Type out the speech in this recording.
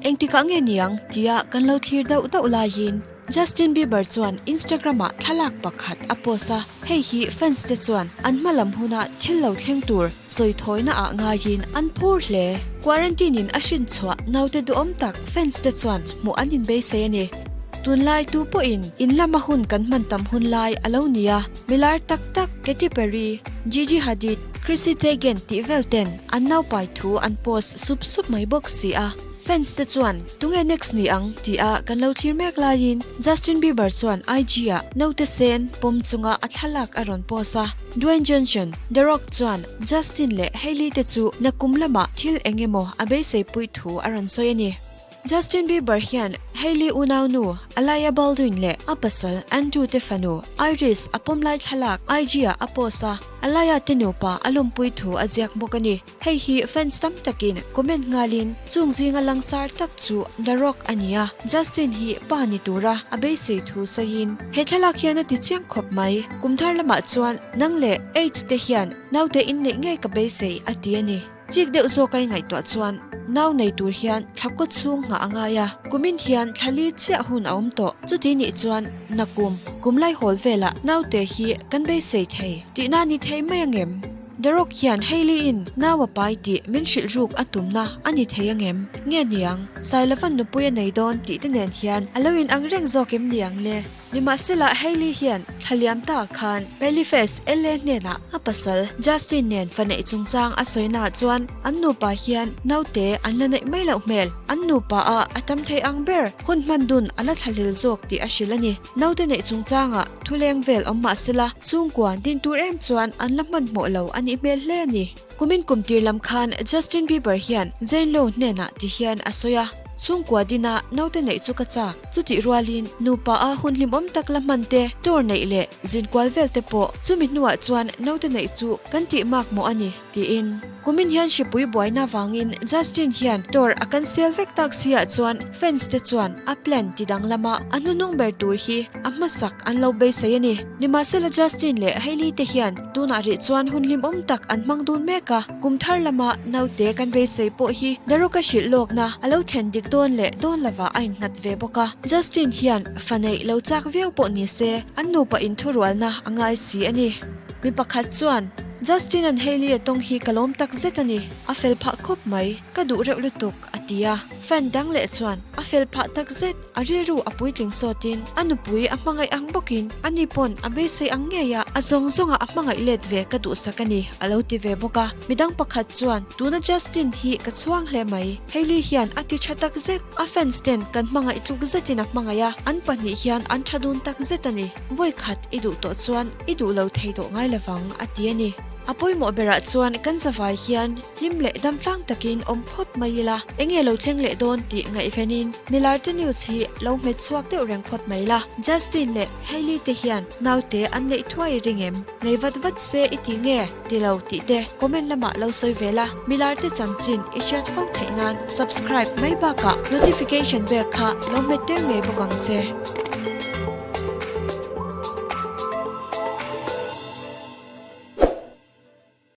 Engtikah nge niang tia kan lo thlir dauh dauh laiin Justin Bieber chuan Instagram-ah thlalak pakhat a post a, hei hi fans te chuan an hma lam huna thil lo thleng tur sawi thawina ah ngaiin an phur hle. Quarantine in a hrin chhuah naute duhawm tak fans te chuan hmuh an inbeisei a ni. Tunlai tu pawhin in lama hun kan hman tam hun lai a lo ni a, milar tak tak Katy Perry, Gigi Hadid, Chrissy Teigen tih vel ten an naupai thu an post sup sup mai bawk si a. Fans te chuan tunge next ni ang ti a kan lo thlir mek laiin Justin Bieber chuan IG ah naute sen pawm chunga a thlalak a rawn post a. Dwayne Johnson, The Rock chuan Justin leh Hailey te chu nakum lamah thil eng emaw a beisei pui thu a rawn sawi a ni. Justin Bieber hian Hailey unaunu Alaia Baldwin leh a pasal Andrew te fanu Iris a pawm lai thlalak IG ah a post a, Alaia te nupa a lawmpui thu a ziak bawk a ni. Hei hi fans tam takin comment nghalin chung zinga langsar tak chu The Rock a ni a, Justin hi pa ni tura a beisei thu sawiin he thlalak hian a ti chiang khawp mai. Kum thar lamah chuan nang leh H te hian naute inneih ngei ka beisei a ti a ni. Chik deuh zawk a ingaihtuah chuan nau nei tur hian thla kaw chhung nghah a ngai a, kumin hian thla li chiah hun a awm tawh. Chuti nih chuan nakum kum lai hawl velah naute hi kan beisei thei tihna ni thei mai angem? The Rock hian Hailey in nau a pai tih min hrilh ruk a tumna a ni thei angem? Nge niang? Sailovan nupui a nei dawn tih te nen hian a lo in ang reng zawk em niang le? Nimahsela Hailey hian thla liam ta khan Palifest LA hnenah a pasal Justin nen fa neih chungchang a sawi naah chuan an nupa hian naute an la neih mai loh hmel. An nupa ah a tam thei ang ber hun hman dun a la thlahlel zawk tih a hrilh a ni. Naute neih chungchangah thuleng vel awm mah sela, chhungkua din tur em chuan an la hmanhmawh lo a nih hmel hle a ni. Kumin kum tir lam khan Justin Bieber hian Zane Lowe hnenah ti hian a sawi a, Chhungkua dina naute neih chu ka chak, chutih rualin nupa a hun hlimawm tak la hman te, tour neih leh zinkual vel te pawh chumi hnuah chuan naute neih chu kan tih mak mawh a ni, tiin. Kumin hian hripui buaina vangin Justin hian tour a cancel vek tak si ah chuan fans te chuan a plan ti danglam a, a hnuhnung ber tur hi a hmasak an lo beisei a ni. Nimahsela Justin leh Hailey te hian tunah rih chuan hun hlimawm tak an hmang dun mek a, kum thar lama naute kan beisei pawh hi Daruka hrilh lawkna a lo thlen dik dawn leh dawn lovah a innghat ve bawk a. Justin hian fa neih lo chak viau pawh ni se an nupa inthurualna a ngai si a ni. Mi pakhat chuan, Justin and Hailey a tawng hi ka lawm tak zet a ni, a fel phah khawp mai, ka duh reuh lutuk, a ti a. Fan dang leh chuan, A fel phah tak zet, a rilru a puitling sawtin, a nupui a hmangaih ang bawkin, ani pawn a beisei ang ngei a, a zawng zawnga a hmangaih let ve ka duhsak a ni, a lo ti ve bawk a. Midang pakhat chuan, Tuna Justin hi ka chhuang hle mai, Hailey hian a ti tha tak zet, a fans ten kan hmangaih tluk zetin a hmangaih a, an pahnih hian an tha dun tak zet a ni. Vawi khat i duh tawh chuan i duh lo thei tawh ngai lovang a ti a ni. A pawimawh berah chuan kan zavai hian hlim leh damtlang takin awm phawt mai ila, enge lo thleng leh dawn tih ngaihvenin Milarte News hi lo hmet chhuak deuh reng phawt mai la. Justin leh Hailey te hian naute an neih thuai ring em? Nei vat vat se i ti nge? Ti lo tih te comment lamah lo sawi ve la, Milarte chanchin i hriat fo theih nan subscribe mai bakah notification bell kha lo hmet tel ngei bawk ang che.